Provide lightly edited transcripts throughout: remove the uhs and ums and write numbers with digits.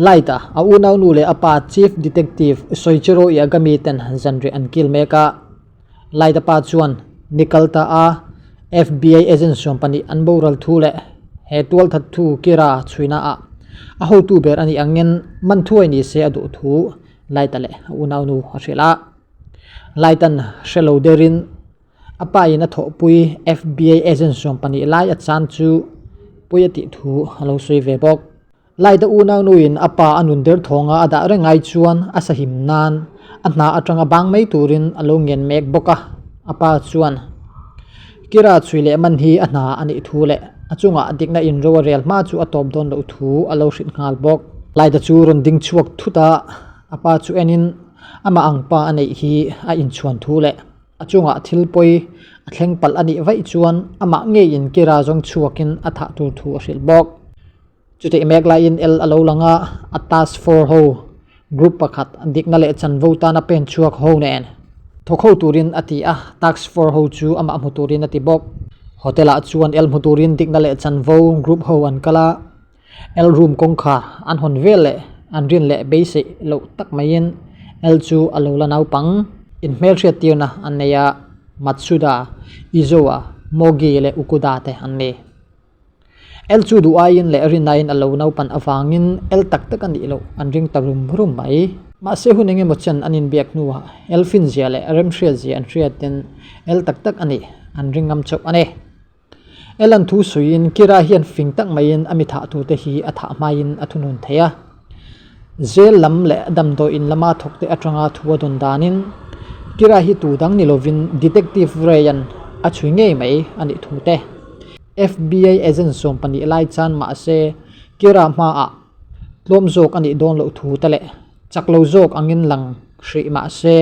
Light-a a unaunu leh a pa Chief Detective Soichiro Yagami ten zanriah an kil mek a. Light-a pa chuan ni kal ta a FBI agent 12 an boral thu leh he tualthat thu Kira chhuina ah a hotu ber a nih angin man thuai ni se a duh thu Light-a leh a unaunu a hrilh a. Light-a'n hre lo derin a pa in a thawhpui FBI agent 12 lai a chan chu pawi a tih thu a lo sawi ve bawk. Light-a unaunuin a pa a nun der thawnga a dah reng ai chuan a sahim nan a hna atanga bang mai turin a lo ngen mek bawk a, a pa chuan Kira chhui leh man hi a hna a nih thu leh a chungah dikna inro a rel hma chu a tawp dawn loh thu a lo hrilh nghal bawk. Light-a chu rawn ding chhuak thut a, a pa chu enin amah ang pa a neih hi a inchhuan thu leh a chungah thil pawi a thleng palh a nih vaih chuan amah ngeiin Kira zawng chhuakin a thah tur thu a hrilh bawk. Chutih mek laiin el a lo lang a, a task force ho group pakhat dikna leh chanvo tana pen chhuak ho nen thawk ho turin a ti a, task force ho chu amah hmu turin a ti bawk. Hotel ah chuan el hmu turin dikna leh chanvo group ho an kal a, el room kawngkhar an hawn vel leh an rin leh beiseih loh tak maiin el chu a lo la naupang. Inhmelhriat tirna an nei a, Matsuda, Izoa, Mogi leh Ukuda te an ni. El chu duh aiin leh rinaiin a lo naupan avangin el tak tak a nih loh an ring ta rum rum mai. Mahse hun engemaw chen an inbiak hnuah el finzia leh remhriat zia an hriatin el tak tak a nih an ring ngam chauh a ni. El an thu suiin Kira hian fing tak maiin a mi thah tute hi a thah hmain a thunun thei a. Zel lam leh damdawi in lama thawkte atanga thu a dawn danin Kira hi tu dang ni lovin Detective Ray-a'n a chhui ngei mai a nih thu te. FBI agent 12 lai chan mahse Kira hmaah tlawm zawk a nih dawn loh thu te leh chak lo zawk angin lang hrih mahse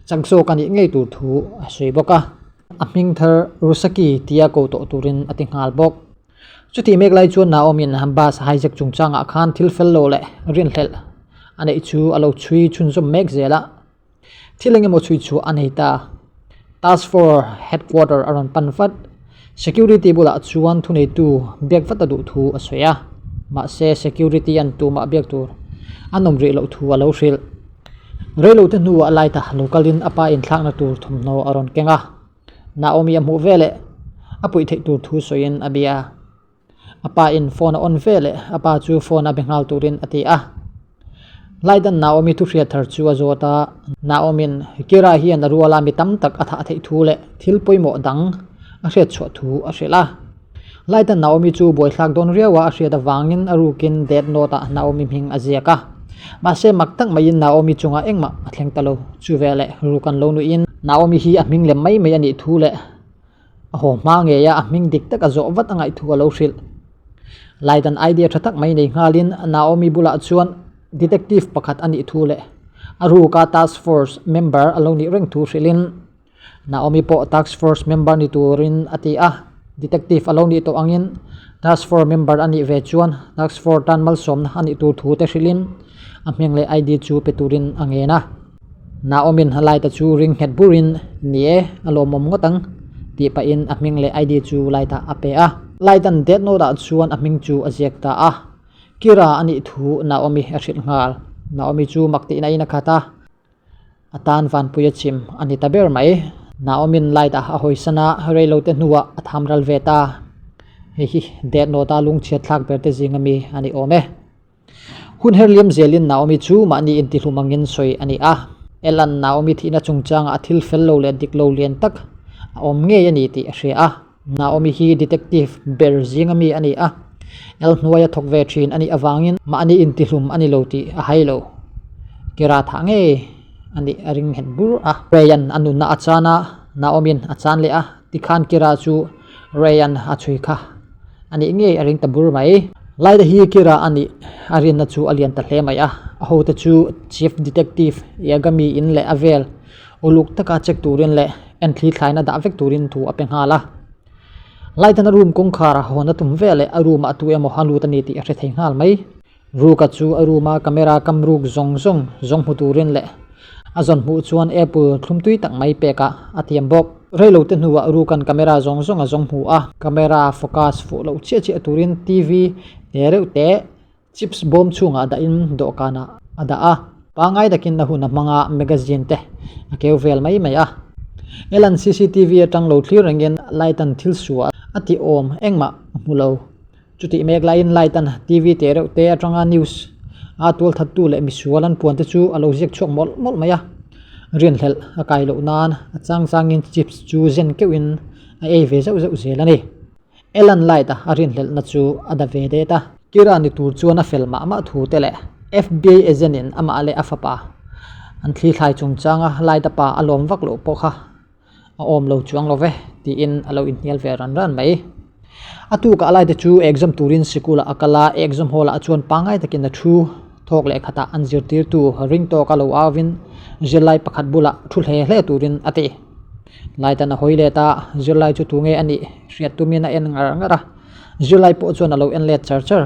chak zawk a nih ngei tur thu a sawi bawk a. A hming thar Rusaki tia ko tawh turin a ti nghal bawk. Chutih mek lai chuan Naomi'n bus hijack chungchangah khan thil fel lo leh rinhlelh a neih chu a lo chhui chhunzawm mek zel a. Thil eng emaw chhui chu a nei ta. Task Force headquarter a rawn pan vat. Security bulah chuan thuneitu biak vat a duh thu a sawi a. Mahse security an tumah biak tur an awm rih loh thu a lo hrilh. Reilote hnuah light a lo kalin a pa inthlakna tur thawmhnaw a rawn keng a. Naomi a hmuh veleh a puih theih tur thu sawiin a bia. A pa in phone a on veleh a pa chu phone a be nghal turin a ti a. Laidan Naomi thu hriat thar chu a zawt a, Naomi'n Kira hian a ruala mi tam tak a thah theih thu leh thil pawimawh dang a hriat chhuah thu a hrilh a. Laidan Naomi chu buaithlak dawn riau a a hriat avangin a rukin death note ah Naomi hming a ziak a. Mahse mak tak maiin Naomi chungah engmah a thleng ta lo. Chu veleh rukan lo nuihin Naomi hi a hming lem mai mai a nih thu leh A haw hma ngei a, a hming dik tak a zawh vat a ngaih thu a lo hrilh. Laidan idea tha tak mai nei nghalin Naomi bulah chuan detective pakhat a nih thu leh a ruka task force member a lo nih reng thu hrilhin Naomi pawh task force member ni turin a ti a, detective a lo nih tawh angin task force member a nih ve chuan task force tan malsawmna a nih tur thu te hrilhin a hming leh ID chu pe turin a ngen a. Naomi'n a light-a chu ring nghet burin, Ni e, a lawmawm ngawt ang, tih pahin a hming leh ID chu light-ah a pe a. Light-a'n death note-ah chuan a hming chu a ziak ta a. Kira a nih thu Naomi a hrilh nghal. Naomi chu mak tihna in a khat a, a tan vanpui a chim a ni ta ber mai. Naomi'n light-a a hawisan a, reilote hnuah a tham ral ve ta. Hei hi death note-a lungchhiat thlak ber te zinga mi a ni awm e. Hun her liam zelin Naomi chu mahni intihlum angin sawi a ni a. Elan Naomi thihna chungchangah a thil fel lo leh dik lo lian tak a awm ngei a ni tih a hria a. Naomi hi detective ber zinga mi a ni a, El hnuaia thawk ve thin a nih avangin mahni intihlum a ni lo tih a hai lo. Kira thah ngei a nih a ring nghet bur a. Rayan a nunna a chan a, Naomi'n a chan leh a, tikhan Kira chu Rayan a chhui kha a nih ngei a ring ta bur mai. Laida hi Kira a nih a rinna chu a lian ta hle mai a, a hote chu Chief Detective Yagami in leh a vel uluk taka check turin leh enthli thlaina dah vek turin thu a pe nghal a. Laidan a room kawngkhar a hawn a tum vel leh a room ah tu emaw a lut a ni tih a hre thei nghal mai. Ruka chu a room a camera kam ruk zawng zawng zawng hmu turin leh a zawn hmuh chuan apple thlum tui tak mai pek ah a tiam bawk. Reilo te hnuah Ruka'n camera zawng zawng a zawng hmu a, camera focus fuh loh chiah chiah turin TV te reuh te. Chips bawm chhungah dahin dawhkanah a dah a. Pangngai takin a hun a hmang a, magazine te a keu vel mai mai a. Elan cctv atang lo thlir rengin light an thil suah a tih awm engmah a hmu lo. Chutih mek laiin light an TV teh reuh te atanga news a tualthattu leh misual an puan te chu a lo ziak chhuak mawlh mawlh mai a. Rinhlelh a kai loh nan a chang changin chips chu zen keuhin a ei ve zeuh zeuh zel a ni. Elan Light a a rinhlelhna chu a da ve det a. Kira ni tur chuan a fel mah mah thu te leh FBI agent in amah leh a fapa an thlithlai chungchanga Light a pa a lawm vak loh pawh kha a awm lo chuang lo ve tiin a lo inhnial ve ran ran mai. A tukah Light a chu exam turin sikul ah a kal a, exam hall ah chuan pangngai takin a thu thawk leh khatah an zirtirtu ring tawk a lo au in zirlai pakhat bulah thu hle hle turin a ti. Laitan a hawi let a, zirlai chu tunge a nih hriat tumin a en ngar ngar a, zirlai pawh chuan a lo en let char char.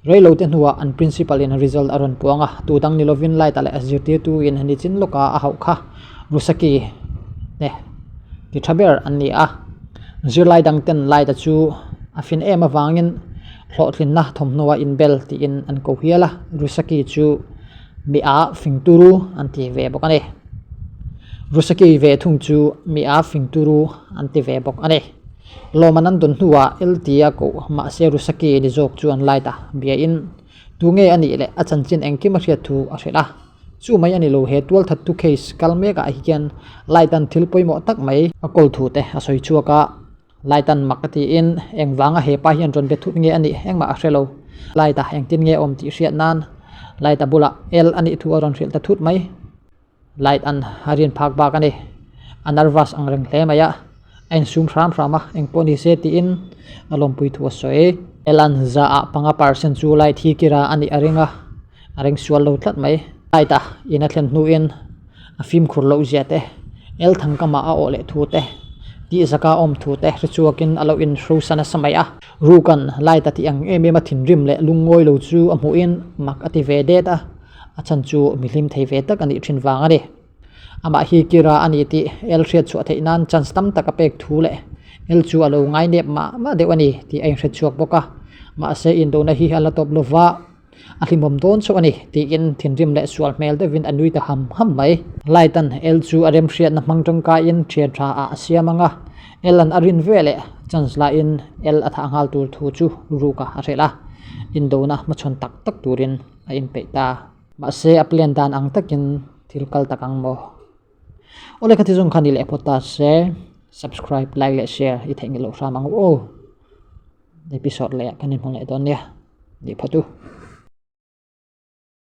Reilo te hnuah an principal in result a rawn puang a, tu dang ni lovin Laita leh a zirtirtu in nichin lawka a hauh kha Rusaki te ti tha ber an ni a. Zirlai dang ten Laita chu a fin em avangin hlawhtlinna thawmhnaw a inbel tiin an ko hial a, Rusaki chu mi a fing turu an ti ve bawk a ni. Rusaki ve thung chu mi a fing turu an ti ve bawk a ni. Lawman an dawn hnuah LT a koh mahse Rusaki ni zawk chuan light a bia in tunge a nih leh a chanchin engkim a hriat thu a hrilh a. Chu mai a ni lo he tualthattu case kal mek ah hian light an thil pawimawh tak mai a kawl thu te a sawi chhuak a. Light an mak a tiin engvanga hepa hian rawn be thut nge a nih engmah a hre lo. Light a engtin nge awm tih hriat nan light a bulah L a nih thu a rawn hrilh ta thut mai. Light an a rin phak bak a ni. A nervous ang reng hle mai a, a insum hram hram a, engpawh ni se tiin a lawmpui thu a sawi. Elan zaah panga percent chu light hi kira a nih a ring a, a ring sual lo tlat mai. Light a in a thlen hnuin a fimkhur loh zia te, el thangkamah a awh leh thu te, tih zaka awm thu te hre chhuakin a lo inhrosa nasa mai a. Rukan light a tih ang em em a thinrim leh lungngawi lo chu a hmuhin mak a ti ve det a. A chhan chu mi hlim thei ve tak a nih thin vang a ni. Amah hi Kira a ni tih El hriat chhuah theih nan chance tam tak a pek thu leh El chu a lo ngai nep mah mah deuh a ni tih a inhre chhuak bawk a. Mahse indona hi a la tawp lova a hlimawm dawn chauh a ni tiin thinrim leh sual hmel deuhin a nui ta ham ham mai. Light-a'n El chu a remhriatna hmang tangkaiin thian tha ah a siam ang a, El-a'n a rin ve leh chance lahin El a thah nghal tur thu chu Ruka a hrilh a, indona hmachhawn tak tak turin a inpeih ta. Mahse a plan dan ang takin thil kal tak ang maw? Awle kha thizawng kha ni leh phawt ta se subscribe, like leh share i theih nge loh hram ang u aw. Episode leh ah kan inhmu leh dawn nia. Ni phawt u.